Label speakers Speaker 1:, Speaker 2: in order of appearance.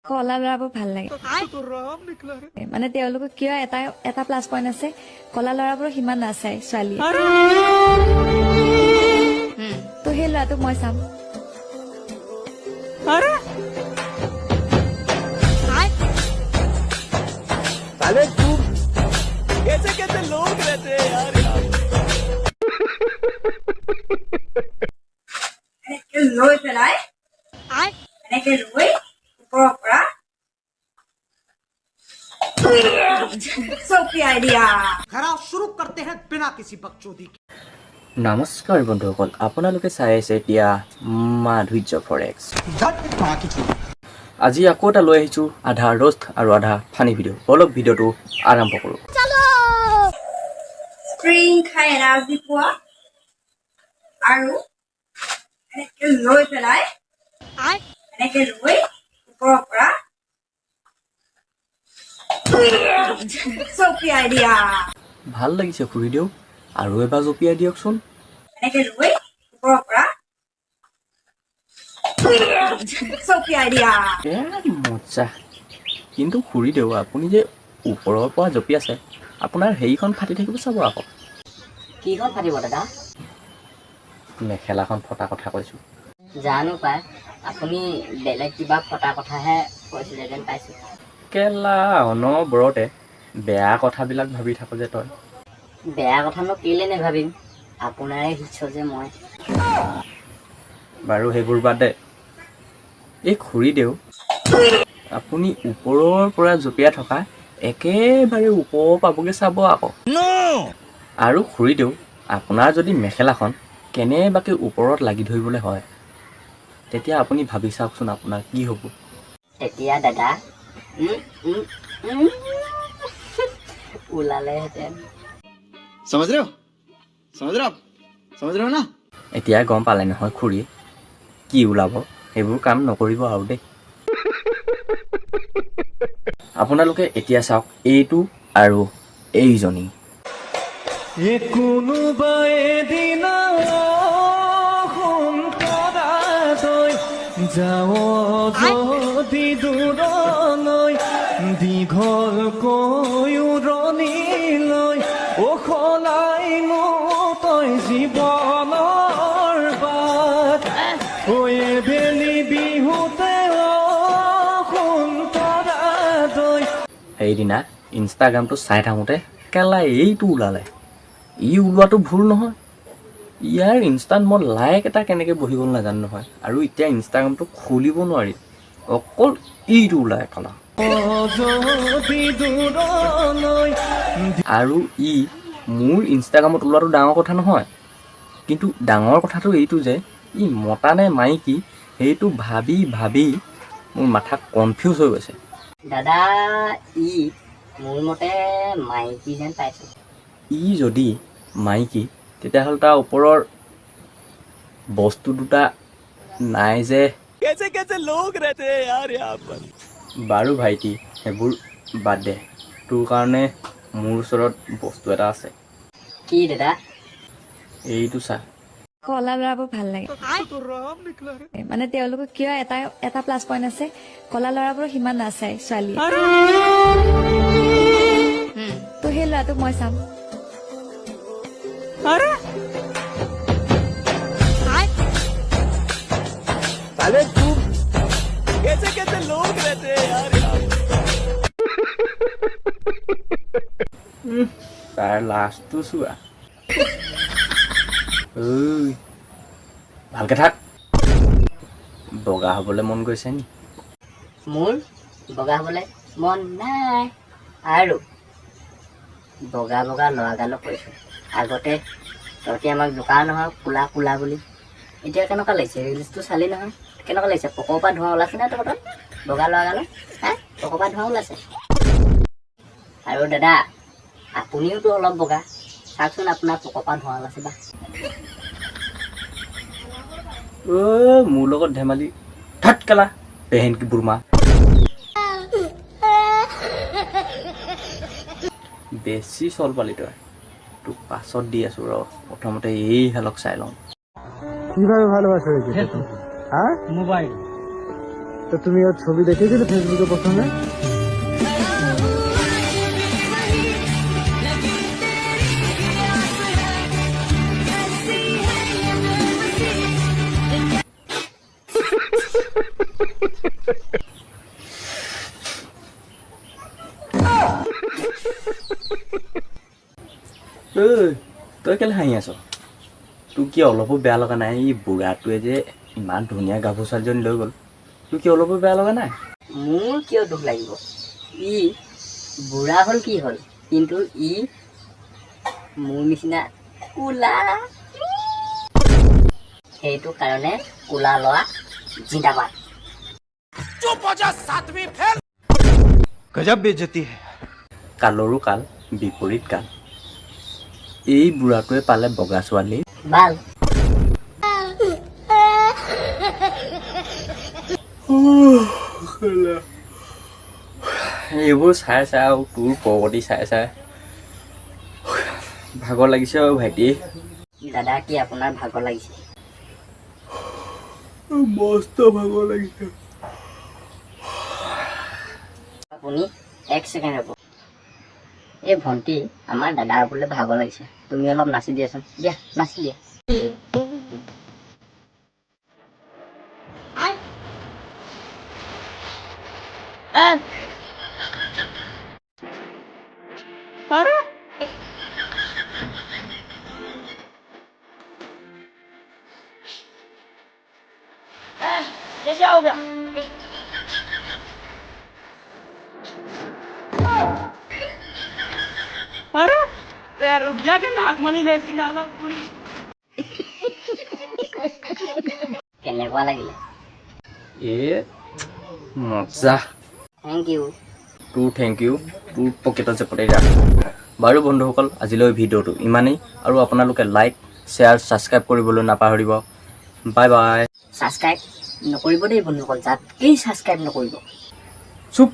Speaker 1: কলা ল'ৰাবোৰ ভাল লাগে। মানে তেওঁলোকৰ কিয় এটা এটা প্লাছ পইণ্ট আছে, কলা ল'ৰাবোৰক সিমান নাচায় ছোৱালীয়ে। তো সেই ল'ৰাটোক মই চাম।
Speaker 2: कैसे कैसे लोग रहते हैं यार यहाँ।
Speaker 3: এনেকে লৈ পেলাই, এনেকে লৈ ওপৰৰ পৰা চপিয়াই দিয়া।
Speaker 4: ठहराओ, शुरू करते हैं बिना किसी बकचोदी के।
Speaker 5: নমস্কাৰ বন্ধুসকল, আপোনালোকে চাই আছে এতিয়া মাধুৰ্য ফৰেক্স। আজি আকৌ এটা লৈ আহিছোঁ আধা ৰ'ষ্ট আৰু আধা ফানি ভিডিঅ'। অলপ ভিডিঅ'টো আৰম্ভ কৰোঁ।
Speaker 3: স্প্ৰিং খাই এনাৰ্জি পোৱা আৰু এনেকে লৈ পেলাই, এনেকে লৈ ওপৰৰ পৰা চপিয়াই দিয়া।
Speaker 5: ভাল লাগিছে খুৰীদেউ, আৰু এবাৰ জঁপিয়াই দিয়কচোন।
Speaker 3: এনেকে লৈ ওপৰৰ পৰা চপিয়াই দিয়া।
Speaker 5: এ মজা। কিন্তু খুৰীদেউ, আপুনি যে ওপৰৰ পৰা জঁপিয়াইছে, আপোনাৰ হেৰিখন ফাটি থাকিব চাব আকৌ।
Speaker 6: কিখন ফাটিব দাদা?
Speaker 5: মেখেলাখন ফটা কথা কৈছোঁ।
Speaker 6: জানো পাই, আপুনি বেলেগ কিবা ফটা কথাহে কৈছিলে যেন পাইছোঁ।
Speaker 5: কেলা, অনবৰতে বেয়া কথাবিলাক ভাবি থাক যে তই।
Speaker 6: বেয়া কথানো কেলে নাভাবিম, আপোনাৰে শিষ্য যে মই।
Speaker 5: বাৰু, সেইবোৰ বাদ দে। এই খুৰীদেউ, আপুনি ওপৰৰ পৰা জঁপিয়াই থকা একেবাৰে ওপৰ পাবগৈ চাব আকৌ। আৰু খুৰীদেউ, আপোনাৰ যদি মেখেলাখন কেনেবাকৈ ওপৰত লাগি ধৰিবলৈ হয়, তেতিয়া আপুনি ভাবি চাওকচোন আপোনাৰ কি হ'ব।
Speaker 6: তেতিয়া দাদা উম, উম, উম, ওলালেহেঁতেন।
Speaker 7: समझ रहे हो? समझ रहे हो आप? समझ रहे हो ना?
Speaker 5: এতিয়া গম পালে নহয় খুৰী কি ওলাব? সেইবোৰ কাম নকৰিব আৰু দেই। আপোনালোকে এতিয়া চাওক এইটো আৰু এইজনী।
Speaker 2: কোনোবা এদিনা সোণ তৰা যাৱ যদি দূৰলৈ, দীঘলকৈ উৰণি লৈ অখলাইনো তই জীৱনৰ বাট। ঐ বেলি বিহুতে সোণ তৰা
Speaker 5: সেইদিনা ইনষ্টাগ্ৰামটো চাই থাকোঁতে কেলা এইটো ওলালে। ই ওলোৱাটো ভুল নহয়, ইয়াৰ ইনষ্টাত মই লাইক এটা কেনেকৈ বহি গ'ল নাজানো নহয়। আৰু এতিয়া ইনষ্টাগ্ৰামটো খুলিব নোৱাৰি, অকল এইটো ওলাই কেলা।
Speaker 2: যদি দূৰলৈ
Speaker 5: আৰু ই মোৰ ইনষ্টাগ্ৰামত ওলোৱাটো ডাঙৰ কথা নহয়, কিন্তু ডাঙৰ কথাটো এইটো যে ই মতা নে মাইকী, সেইটো ভাবি ভাবি মোৰ মাথা কনফিউজ হৈ গৈছে।
Speaker 6: দাদা, ই মোৰ মতে মাইকী যেন পাইছোঁ।
Speaker 5: ই যদি মাইকী, তেতিয়াহ'লে তাৰ ওপৰৰ বস্তু দুটা নাই যে।
Speaker 2: कैसे कैसे लोग रहते हैं यार यहाँ पर।
Speaker 5: বাৰু ভাইটি, সেইবোৰ বাদ দে। তোৰ কাৰণে মোৰ ওচৰত বস্তু এটা আছে।
Speaker 6: কি দাদা?
Speaker 5: এইটো চা।
Speaker 1: কলা ল'ৰাবোৰ ভাল লাগে। মানে তেওঁলোকৰ কিয় এটা এটা প্লাছ পইণ্ট আছে, কলা ল'ৰাবোৰক সিমান নাচায় ছোৱালীয়ে। তো সেই ল'ৰাটোক মই চাম।
Speaker 2: कैसे कैसे लोग रहते हैं यार यहाँ।
Speaker 5: তাৰ লাজটো চোৱা। ঐ, ভালকে থাক। বগা হ'বলৈ মন গৈছে নি?
Speaker 6: মোৰ বগা হ'বলৈ মন নাই। আৰু বগা বগা ল'ৰাগালক কৈছোঁ, আগতে তহঁতি আমাক জোকা নহয় কোলা কোলা বুলি, এতিয়া কেনেকুৱা লাগিছে? ৰিলচটো চালি নহয়, কেনেকুৱা লাগিছে? পকৰ পৰা ধোঁৱা ওলাইছে নে তহঁতৰ বগা ল'ৰাগালৰ? হা, পকৰ পৰা ধোঁৱা ওলাইছে। আৰু দাদা, আপুনিওতো অলপ বগা, চাওকচোন আপোনাৰ পকৰ পৰা ধোঁৱা ওলাইছে বা।
Speaker 5: অ' মোৰ লগত ধেমালি থাত কেলা পেহেন কি বুৰমা। বেছি চল পালি তই, তোক পাছত দি আছো ৰ। প্ৰথমতে এই হালক চাই লওঁ।
Speaker 8: কিভাবে ভালোবাসা হয়েছে? হ্যাঁ।
Speaker 9: মোবাইল।
Speaker 8: তা তুমি ওর ছবি দেখেছিলে ফেসবুকে প্রথমে?
Speaker 5: ঐ, তই কেলে হাঁহি আছ? তোৰ কি অলপো বেয়া লগা নাই, এই বুঢ়াটোৱে যে ইমান ধুনীয়া গাভৰু ছোৱালীজনী লৈ গ'ল? তোৰ কি অলপো বেয়া লগা নাই?
Speaker 6: মোৰ কিয় দুখ লাগিব? ই বুঢ়া হ'ল কি হ'ল, কিন্তু ই মোৰ নিচিনা কোলা, সেইটো কাৰণে কোলা ল'ৰা জিন্দাবাদ।
Speaker 2: गजब बेइज्जती है।
Speaker 5: কালৰো কাল বিপৰীত কাল, এই বুঢ়াটোৱে পালে বগা ছোৱালী
Speaker 6: ভাল।
Speaker 5: এইবোৰ চাই চাই আৰু তোৰ প্ৰগতি চাই চাই ভাগৰ লাগিছে আৰু ভাইটি।
Speaker 6: দাদা, কি আপোনাৰ ভাগৰ লাগিছে?
Speaker 5: মস্ত ভাগৰ লাগিছে।
Speaker 6: আপুনি এক ছেকেণ্ড ৰ'ব। এই ভণ্টি, আমাৰ দাদা বোলে ভাগৰ লাগিছে, তুমি অলপ নাচি দিয়াচোন। দিয়া, নাচি দিয়া। কেনেকুৱা লাগিলে?
Speaker 5: এ মজা।
Speaker 6: Thank U.
Speaker 5: তোৰ thank U তোৰ পকেটত জপতে ৰাখ। বাৰু বন্ধুসকল, আজিলৈ ভিডিঅ'টো ইমানেই আৰু আপোনালোকে লাইক, শ্বেয়াৰ, ছাবস্ক্ৰাইব কৰিবলৈ নাপাহৰিব। Bye bye.
Speaker 6: Subscribe নকৰিব দেই বন্ধুসকল, যাতকেই ছাবস্ক্ৰাইব নকৰিব।
Speaker 5: চুপ।